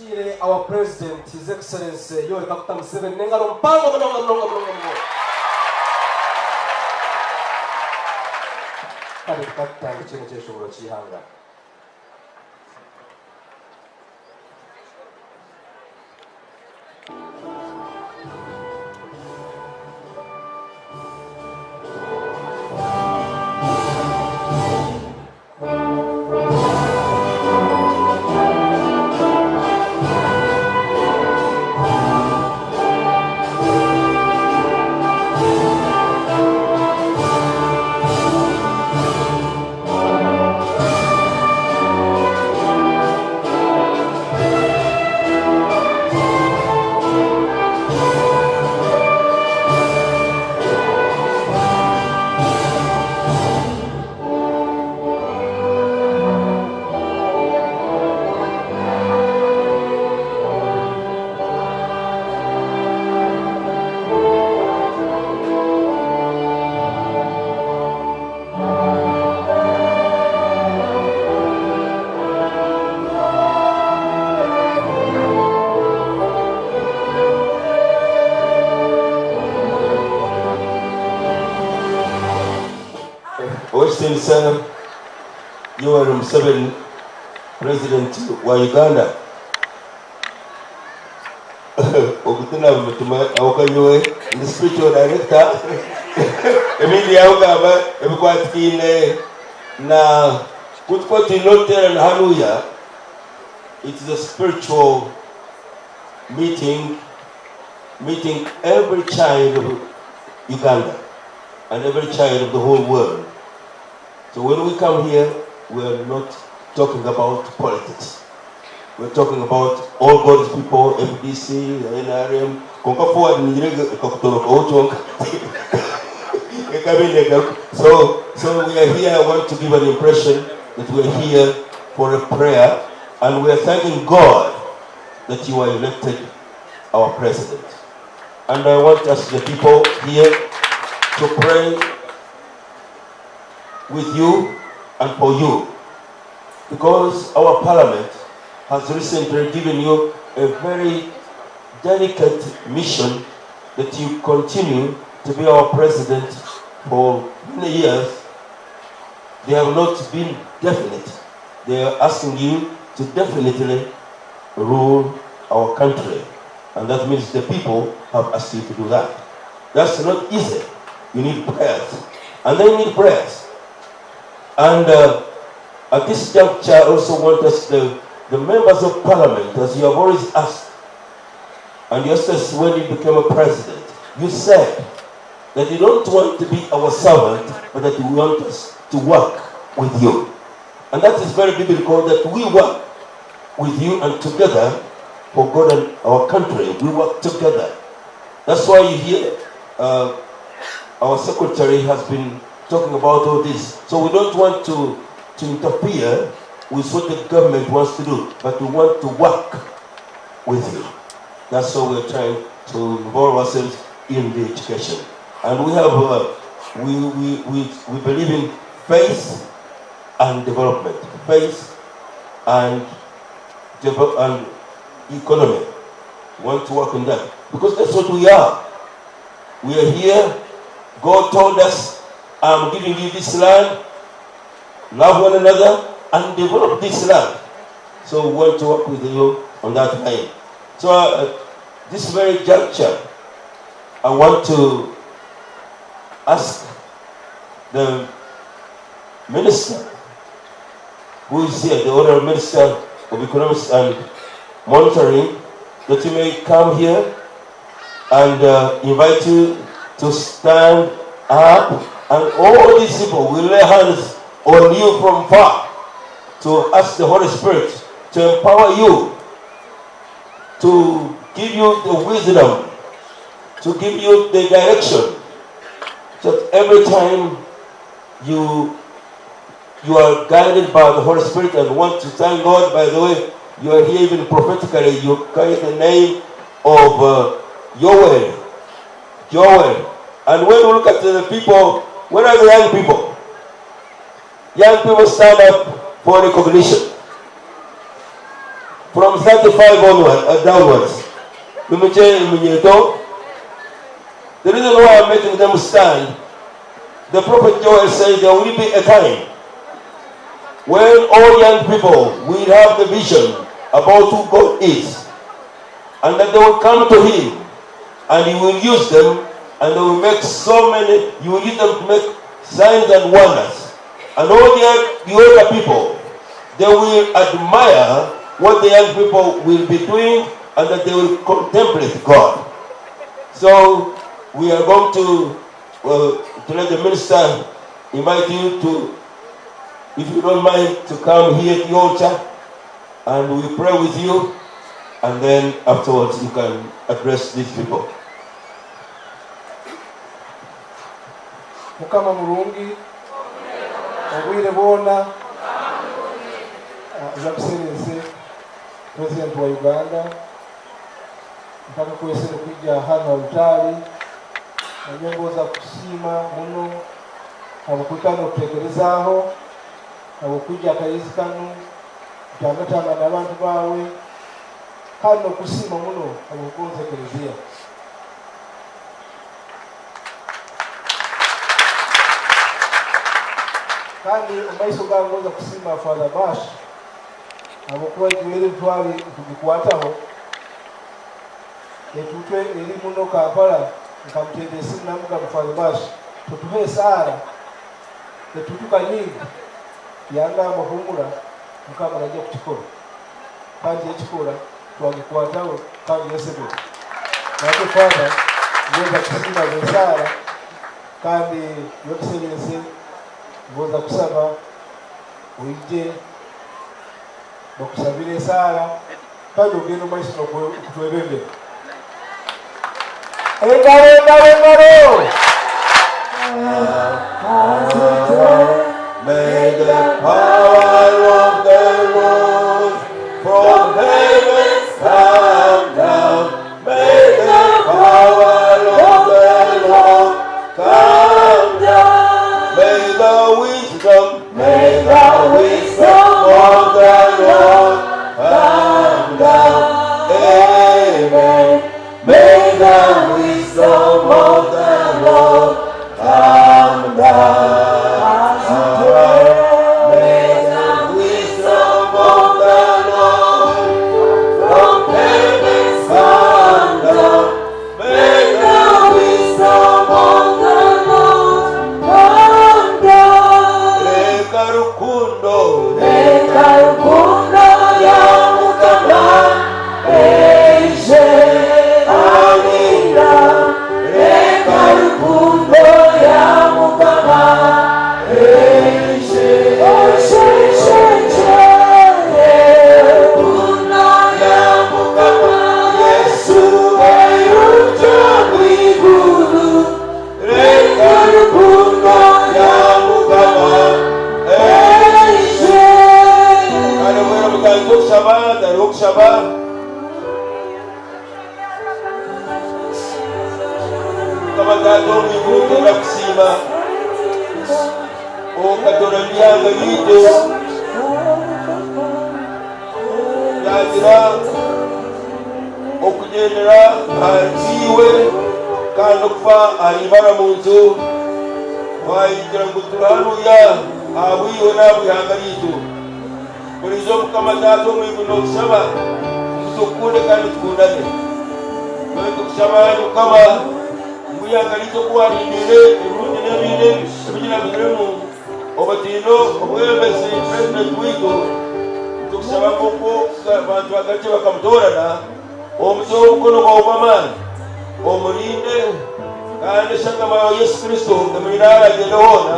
Tukiire our president his excellency Yoweri Kaguta Museveni n'engaro mpango munonga munonga munonga munonga. Kare tukatutandikye n'ekyeshongoro ky'eihanga. Ow'ekitiinisa Yoweri Museveni, Purezidenti wa Uganda. Ogu tinaaba mutima ahabw'okuba nyowe ndi spiritual director ebindi yaabigamba ebikwatiraine na ku tukuba twine oruteerane hanuya it is a spiritual meeting meeting every child of Uganda and every child of the whole world. So when we come here, we are not talking about politics. We're talking about all God's people, FDC, NRM. Konka forward ningire ekakutorokaho kyonka. Ekabindi egaruka. So, so we are here, I want to give an impression that we are here for a prayer and we are thanking God that you are elected our president. And I want us, the people here, to pray with you and for you. Because our parliament has recently given you a very delicate mission that you continue to be our president for many years. They have not been definite. They are asking you to definitely rule our country. And that means the people have asked you to do that. That's not easy. You need prayers. And they need prayers. And at this juncture, I also want us, the members of parliament, as you have always asked, and just as when you became a president, you said that you don't want to be our servant, but that you want us to work with you. And that is very biblical, that we work with you and together for God and our country. We work together. That's why you hear our secretary has been talking about all this. So we don't want to interfere with what the government wants to do, but we want to work with you. That's why we're trying to involve ourselves in the education. And we have, we believe in faith and development, faith and economy. We want to work on that because that's what we are. We are here. God told us, I'm giving you this land, love one another, and develop this land. So we want to work with you on that line. So at this very juncture, I want to ask the minister who is here, the Honorable Minister of Economics and Monitoring, that he may come here and invite you to stand up, and all these people will lay hands on you from far to ask the Holy Spirit to empower you to give you the wisdom, to give you the direction, so that every time you you are guided by the Holy Spirit and want to thank God, by the way, you are here even prophetically, you carry the name of uh, Joel. Joel. And when we look at the people, where are the young people? Young people stand up for recognition. From 35 onward, uh, downwards. The reason why I'm making them stand, the prophet Joel said there will be a time when all young people will have the vision about who God is, and that they will come to Him, and He will use them, and they will make so many, He will use them to make signs and wonders. And all the, the older people, they will admire what the young people will be doing, and that they will contemplate God. So we are going to, uh, to let the minister invite you to, if you don't mind, to come here to the altar and we pray with you and then afterwards you can address these people. Mukama murungi obwire bwona. Your Excellency President wa Uganda, ntakakwesere kwija hanu alutaari nanyowe kusiima muno habwokwikara nokutekerezaaho habwokwija akayizi kanu kutangatangana abantu baawe kandi nokusiima muno habwokugonza ekereziya. Kandi omu maiso gange ngonza kusiima Father Bash habwokuba ejwere twali tugikwataho etutwe eri muno Kampala nkamutenda esimu namugamba Father Bash tutuhe esaara etutuka nyingi yangamba humura Mukama najja kukikora kandi yakikora twagikwataho kandi yasebera nakyo Father ngonza kusiima esaara kandi Your Excellency ngonza kusaba oije bakusabire esaara kandi ogenda omu maiso n'okutwebembera. Engaro, engaro, engaro! May the power of the Lord from heaven come down. May the power of the Lord come down. May the wisdom, may the wisdom of the Lord come down. Amen. May the wisdom of the Lord come down. May the wisdom of the Lord from heaven come down. May the wisdom of the Lord come down. Reka rukundo, reka rukundo ya Mukama eije amina. Reka rukundo ya Mukama eije. Eije, eije, eije. Rukundo ya Mukama Yesu eruja mwiguru. Reka rukundo ya Mukama eije. Kale bwera mutandike okushaba, tariho okushaba. Mukama Taata ow'omu iguru twenda kukusiima okatora ebyanga byaitu byagira okugyendera ahari iwe kandi okufa ahari ibara muntu twayigira ngu turi hanuya ahabw'iwe n'ahabw'ihanga ryaitu. Buriijo Mukama Taata omu iguru nootushaba ngu tukukunde kandi tukundane. Mbwenu tukushaba ai Mukama ngu eihanga ryaitu oku waarindiire ebirungi n'ebindi ebigirabiremu obataine omwebembezi President waitu nitukushaba ngu oku abantu bagarukye bakamutoorana omuteho omukono gwawe gw'amaani omurinde kandi eshagama yaawe Yesu Kristo emurinde ahu aragyende hoona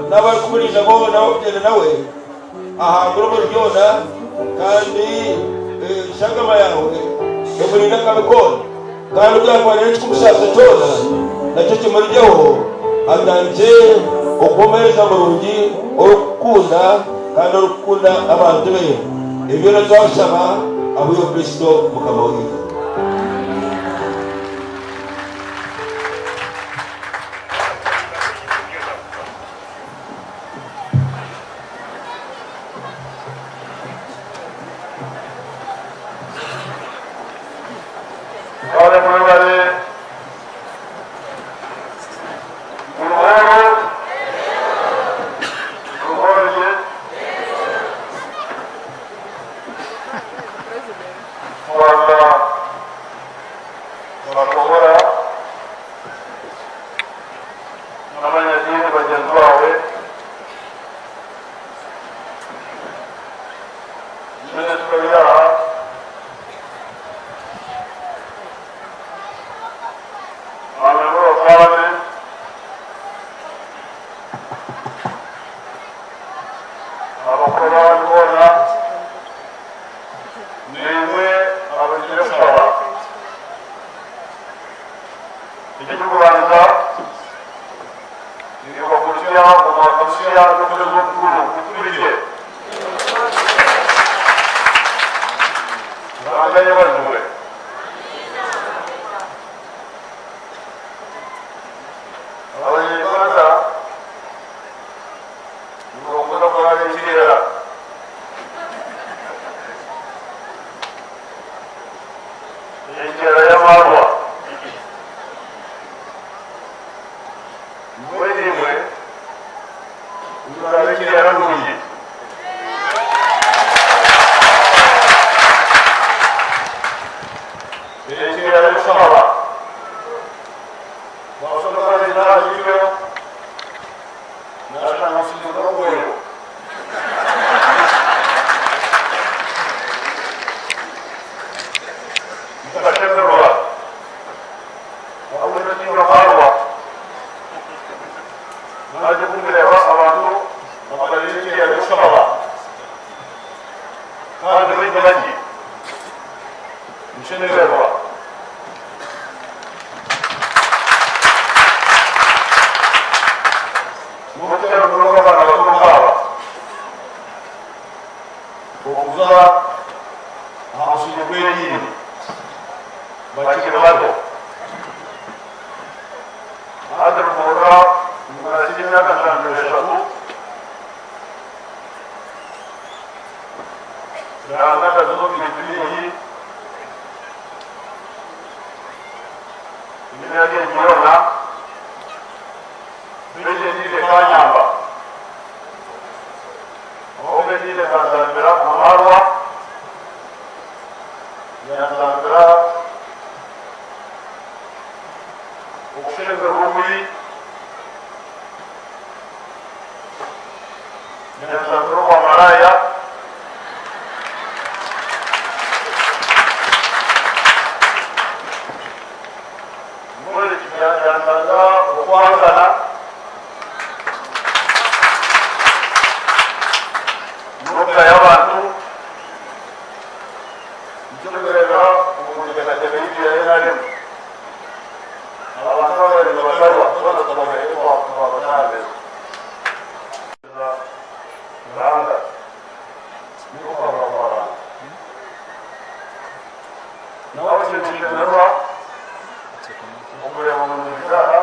n'abarikumurinda boona abarikugyenda nawe ahangure omuri byona kandi eshagama yaawe. Emurinde akabi koona, kandi obu yaakuba aine ekirikumusaasa kyona, nakyo kimurugyeho, atandikye okuba omuheereza murungi orikukunda kandi orikukunda abantu be. Ebi byona twabishaba ahabw'eiwe Kristo Mukama waitu. Kale mwebale Ruhoro Ruhoro ye Twaza Bashobora n'abanyadiini bagyenzi baawe Minisita ori aha Ba Member of Parliament, abakuru abandi boona, naimwe abaizire kushaba. Eky'okubanza, ninkubakutsya omwaka musya n'okwezi okukuru kuturikye. Ruhanga ayebazibwe. Abanyarwanda nibakunda kurara enkyera. Enkyera y'amarwa. Mbwenu imwe nimurara enkyera nungi. Enkyera y'okushaba. Twashoma kandi n'aharityo naashanga nsiizirwe n'omwoyo. Nkashemererwa ahabw'ekyo tinywa marwa. Naanye ku ndeeba abantu bamarire enkyera y'okushaba kandi baingi bagye, nshemererwa. N'okukira munonga abaana bato nk'aba okuza aha musingye gw'ediini bakiri bato. Hati Ruhurura ngu emyaka 73 Ruhanga akaziza omu bintu bingi emyaka egi yoona beitu ediini ekanyamba. Kwonka ediini ekantambira amarwa, yantambira okushemererwa okubi, yantambira obwamaraaya. Mbwenu yantambira okwangana. N'okugaya abantu. Nikyo orikureeba omu nteekateeka yaitu ya NRM, abantu ababaire nibagarwa boona tubagaire twabatambira. Ruhanga nikwo kuhabura kw'abantu. Nawe ninshemererwa okureeba ngu nimwija aha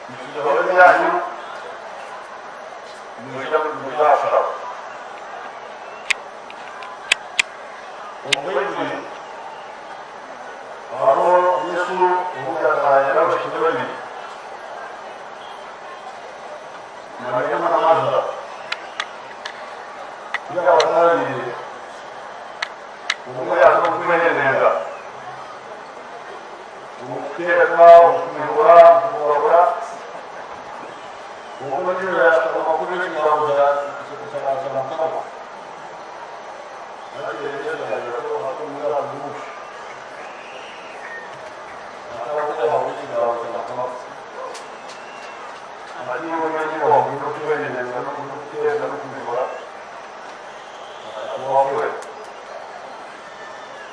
Nikiija ebyanyu, nimwija nimwija aha kushaba. Omu Baibuli hariho Yesu obu yaataahiire abaishiki babiri, Mariamu na Mariza. Ku yaabataahiire, omwe yaaza omu kwehenenga. Omu kuteeka, omu kwihura, omu kugabura, kwonka ondiijo yaashutama kuhurira ekigambo kya Mukama. Hati Yesu yaagira ati, Ati omuhara atumuushe. Akaba atayahurira ekigambo kya Mukama. Ati iwe wenyine wahurira okwehenenga n'okuteeka n'okwihura, ati waakora.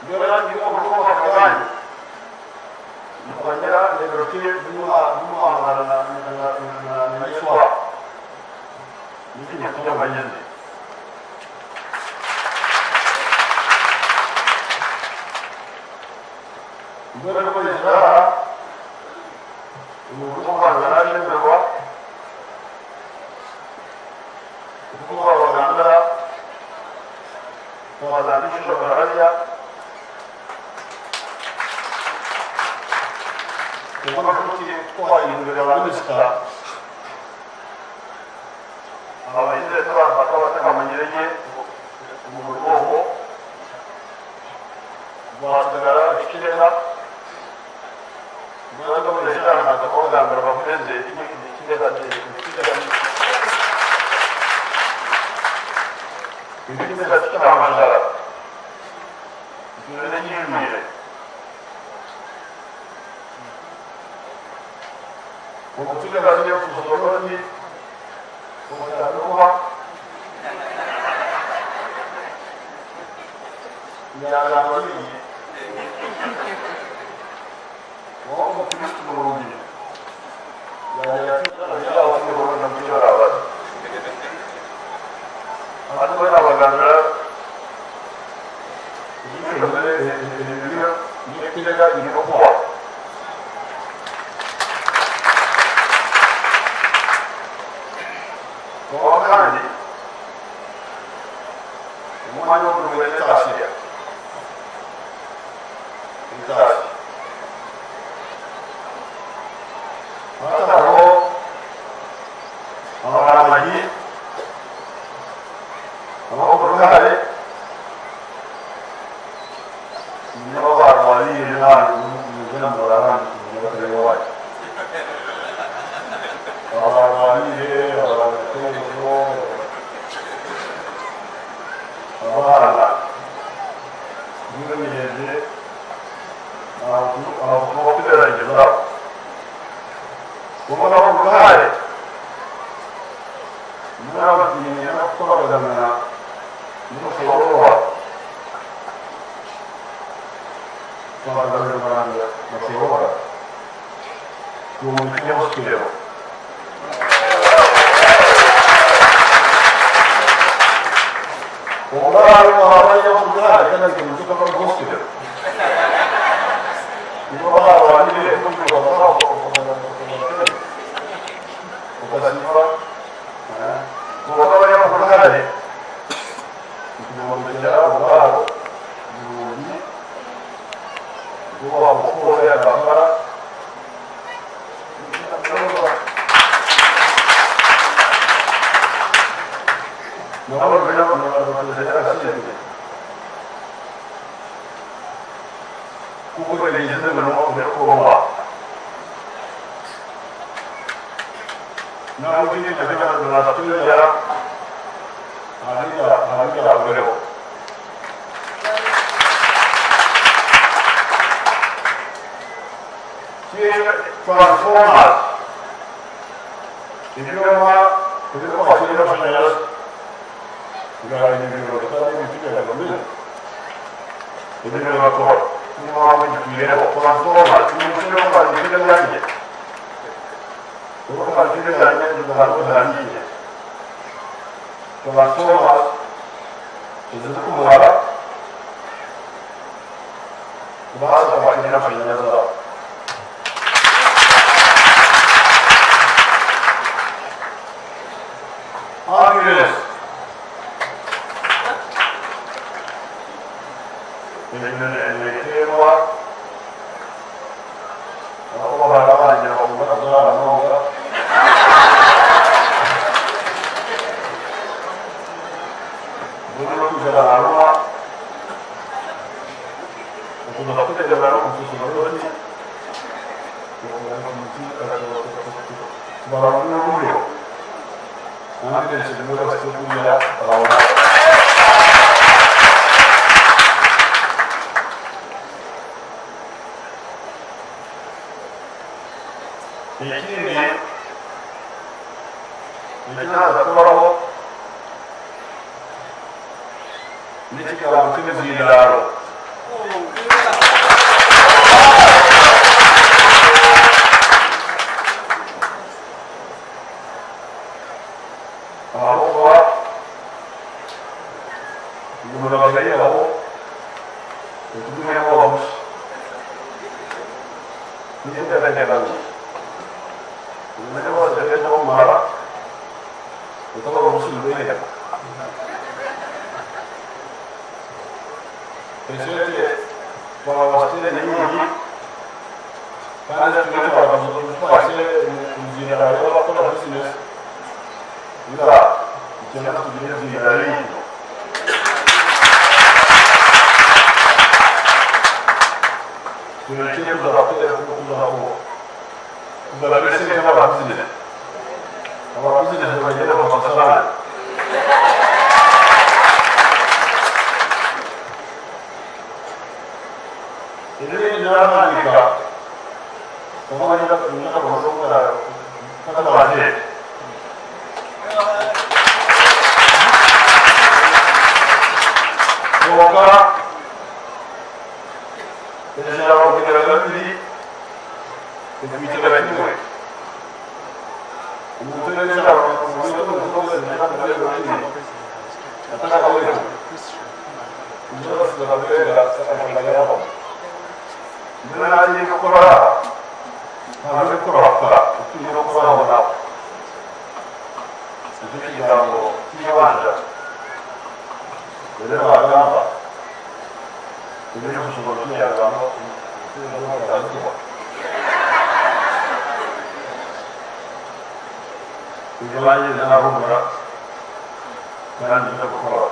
Mbwenu hati omu mahanga ganyu nitumanyira ebiro ki bi mwamara na Yoshua? N'ekintu ky'amagyezi. Mbwenu ku oizire aha, omuntu w'okubanza naashemererwa nk'oku twabagambira. Twatandika eishomero hariya. Kwonka nka twahindurira ba minisita abaizire bakaba batakamanyire gye omurimo ogwo, gwatsigara ekicweka. Mbwenu omureeta naaza kubagambira baguheze Ekiniga tikyamanjara, nitureeba ekiijwire. Omutsigazi okushobora oti omutabikuba yagamba bingi kwonka omukristo murungi yagira ati Hati mbwenu nabagambira eby'eishomero ebiriyo n'ekitega biine okuhwa. Kwonka kandi omwanya ogu nigwenda entaasya. Entaasya. Hati hariho abaramagi abakuruga hare nibo barwariire nibaija nibarara iwaanyu. Abarwariire, abateejo, abaana nibo abakuteraniza. Kwonka abakuruga hare naaba niinyenda kukoragana n'okushoroorwa kwa Bashorora twombekye hospital. Kwonka hariho abanyabuguha kandi hospital. Nibo barwanire okasiiba kwonka abanyabuguhare nitubombekera obwaro burungi nk'obwa ya Kampala. Nabo nibatuzanira kuko bigeze birikuroba nabwo aharibyagwereho. Transformers ebyoma ebirikwakira amashanyarazi ebyo Transformers ezirikumara kubaasa kwakira amashanyarazi ago. Ambulance. Neeteerwa abakuba barabangira bakunda kuzaara munonga. Mbwenu okwija naaruma okuza kutegerera n'omususuro oti tubaramu n'oburyo ambulance niyo basite kuriya barabona. Ekindi ekiraza kubaho n'ekigambo ky'emizindaaro. Ahabw'okuba ngu nibagayihaho nitugwihamu owabushi. Niyo entebeekanisa nungi. Nimanya wagira okumara otaba obushi nibwihema. Esente twaba baziteire nyingi kandi ezitwine twaba tuzikwatse omu y'abakukora bizinesi ninga nikyenda tugire emizinga ringi. Turekye kuza kugabira esente aba bizinesi. Aba bizinesi nibagyenda bakwatsa abandi. Ebindi nahandiika kwonka niinyenda kubanza ntakabandize. Kwonka enjura babiri ekwitira kimwe. Omuntu kandi ndakukora.